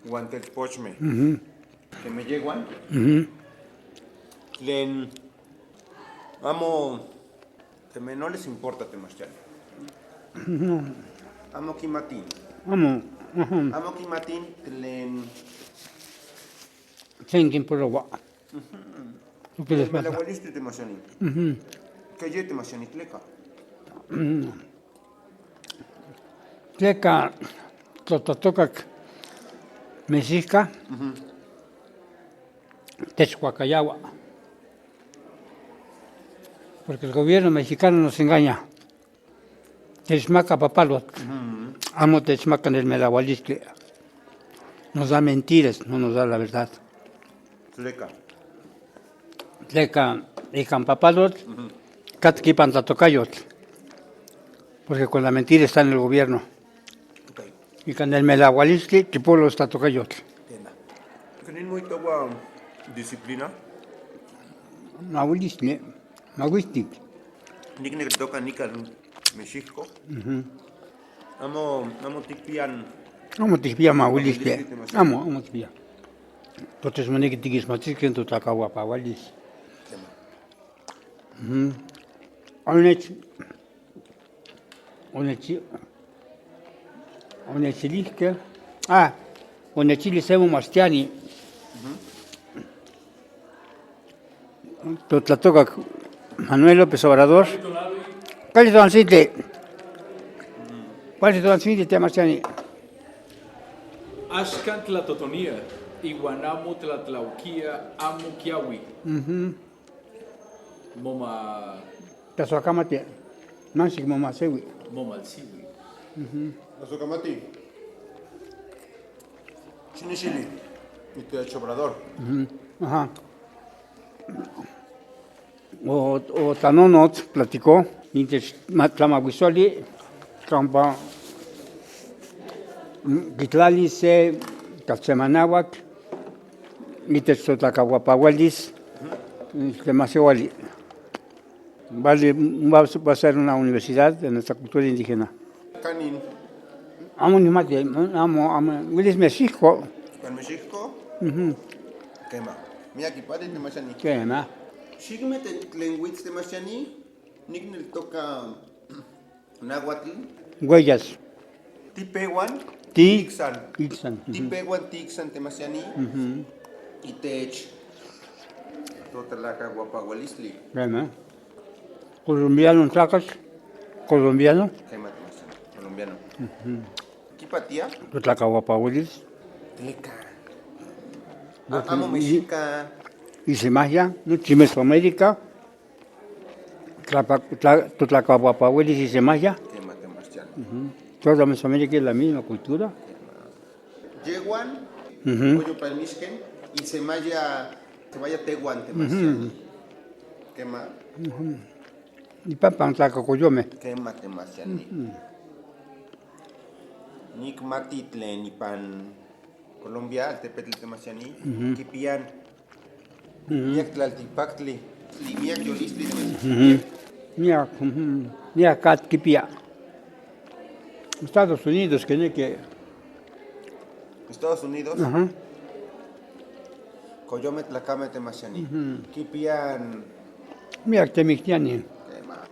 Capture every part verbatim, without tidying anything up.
Uan telpochmej. Ujú. Kemej yejuan. Ujú. Tlen amo, kemej no les importa temachtali. Ujú. Amo kimatin. Amo. Ujú. Amo kimatin tlen. Tlen kinpoloa. Ujú. Lo que les pasa. Melaualistli temachtali. Ujú. Keye temachtali tleka. Ujú. Tleka tototokak mexikaj, ujú, techuakayaua. Porque el gobierno mexicano nos engaña. Techmaka papalotl. Ujú. Amo techmaka nel melaualistli. Nos da mentiras, no nos da la verdad. Tleka. Tleka ikan papalotl, ujú, katka ipan tlatokayotl. Porque con la mentira está en el gobierno. Ok. Ikan nel melaualistli, tipolo tlatokayotl. Kena. Kenin moitaua disciplina? Mauilistli, mauistik. Nikneltoka nikan Mexiko. Ujú. Amo, amo tikpian. Amo tikpia mauilistli. Mauilistli, amo, amo tikpia. Entonces moneki tikixmatis ken totlakauapaualis. Kema. Ujú. Onech-, onechi-, onechilijkej, ah, onechili se momachtiani. Ujú. Totlatokak Manuel López Obrador. Kali tonaltsintli. Kali tonaltsintli temachtani. Axkan tlatotonia, iuan amo tlatlaokia, amo kiaui. Mhm. Moma. Tlasoakamati. Mansik momasewi. Momalsiwi. Mhm. Tlasoakamati. Xinixili. Itech Obrador. Mhm. Ajá. O, o tlanonot platicó, intech ma-, tlamauisuali, kampa, mm, kitlalis se kaltsemanauak, itech totlakauapaualis, mm, tlen masewali. Vale, va, va a ser una universidad de nuestra cultura indígena. Kanin. Amo nikmati, amo, amo, uelis Mexiko. Kan Mexiko? Mhm. Kema. Miak ipati temachtani. Kema. Xikme te-, tlen wits temachtani, nikneltoka nahuatl. Huellas. Tipeuan. Ti-, iksan. Iksan, mhm. Tipeuan ti iksan temachtani. Mhm. Itech totlakauapaualistli. Kema. Colombiano tlakatl, colombiano. Kema, colombiano. Ujú. Kipatia. Totlakauapaualis. Tleka. Amo mexica. Isemajya, nochi Mesoamérica. Tlapa-, tla-, totlakauapaualis isemajya. Kema, temachtani. Ujú. Toda Mesoamérica es la misma cultura. Kema. Yejuan, ujú, koyopalmixken, isemajya, isemajya tejuan temachtani. Ujú. Kema. Ujú. Ipapan tlakakoyomej. Kema temachtani. Ujú. Nikmati tlen ipan Colombia, altepetl temachtani, ujú, kipian Ujú. Miak tlaltikpaktli, miak yolistli. Ujú. Miak, ujú. Miak atl kipia. Estados Unidos, keneki. Estados Unidos. Ajá. Koyomej tlakamej temachtani. Ujú. Kipian. Miak temiktiani. Kema.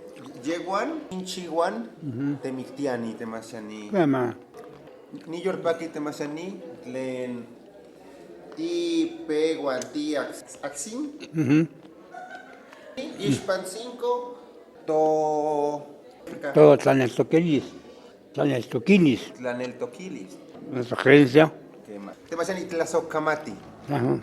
Yejuan, inchiuan, ujú, temiktiani temachtani. Kema. Niyolpaki temachtani tlen tipeuan ti aks-, aksin. Ujú. Ixpan cinco, to-, to tlaneltokilis, tlaneltokilis. Tlaneltokilis. Nuestra creencia. Kema. Temachtani tlasokamati. Ajá.